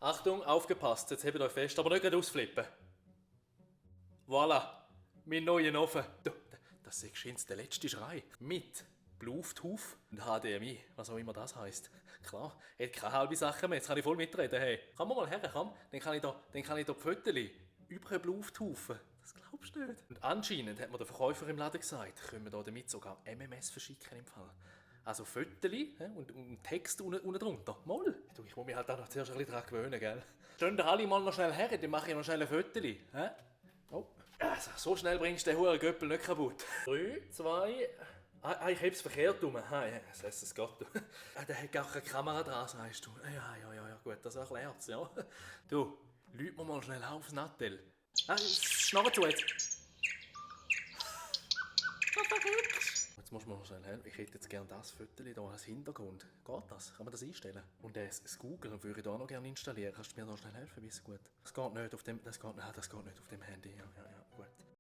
Achtung, aufgepasst, jetzt hebt euch fest, aber nicht gerade ausflippen. Voilà, mein neuer Ofen. Du, das ist geschwind der letzte Schrei. Mit Bluetooth und HDMI, was auch immer das heisst. Klar, hat keine halbe Sache mehr, jetzt kann ich voll mitreden. Hey, komm mal her, komm, dann kann ich da die Pfötterchen über den Bluetooth. Das glaubst du nicht. Und anscheinend hat mir der Verkäufer im Laden gesagt, können wir da damit sogar MMS verschicken im Fall. Also Fötterli und Text unten drunter. Moll. Du, ich muss mich halt auch noch zuerst ein bisschen daran gewöhnen, gell? Stehen da alle mal noch schnell her, dann mache ich noch schnell ein Fötterli. Hä? Oh. Also, so schnell bringst du den hohen Göppel nicht kaputt. 3, 2... ich hab's verkehrt rum. Ja, es geht. Der hat gar keine Kamera dran, sagst du. Ja, gut, das erklärt's, ja. Du, lüt mir mal schnell aufs Nattel. Schnarr zu jetzt. Jetzt muss man noch schnell hin. Ich hätte jetzt gerne das Foto hier als Hintergrund. Geht das? Kann man das einstellen? Und das Google würde ich da noch gerne installieren. Kannst du mir da schnell helfen? Wie ist es gut? Das geht nicht auf dem Handy. Ja, gut.